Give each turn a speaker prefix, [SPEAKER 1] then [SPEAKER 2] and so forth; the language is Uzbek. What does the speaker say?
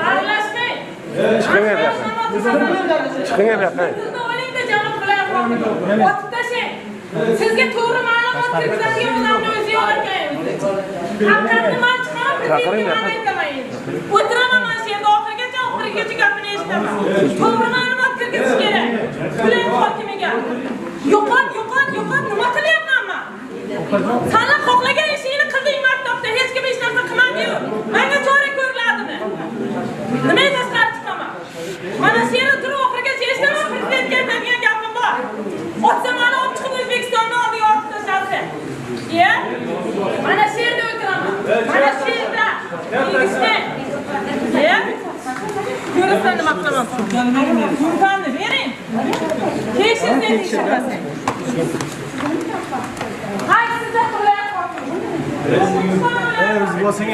[SPEAKER 1] Aralashmang.
[SPEAKER 2] Chiqing bu yoqqa. Chiqing bu yoqqa.
[SPEAKER 1] Sizni o'lingda janob viloyat hokimi. Otib tashlang. Sizga to'g'ri ma'lumot kirgizadigan odamni o'zi yo'q ekan. Haqiqatni man chiqaman, prezidentga man aytaman endi. O'tiraman mana shu yerda oxirigacha, oxirigacha gapini eshitaman. To'g'ri ma'lumot kirgizish kerak. Viloyat hokimiga. Yo'qot, yo'qot, yo'qot, nima qilyapman man? Sana xohlagan ishingni qilding maktabda, hech kim hech narsa qilmadi-yu. Menga chora ko'riladimi? Nimaga tashqari chiqaman? Mana shu yerda turib oxirigacha eshitaman, prezidentga aytadigan gapim bor. Otsa mani olib chiqib O'zbekistonni oldiga otib tashlasa. Iya? Mana shu yerda o'tiraman. Mana shu yerda. Tegishli. Iya? Ko'rasan nima qilaman. Sumkamni bering. Tekshirsa tekshirmasin. Haysida viloyat hokimi?
[SPEAKER 3] O'zi bosing.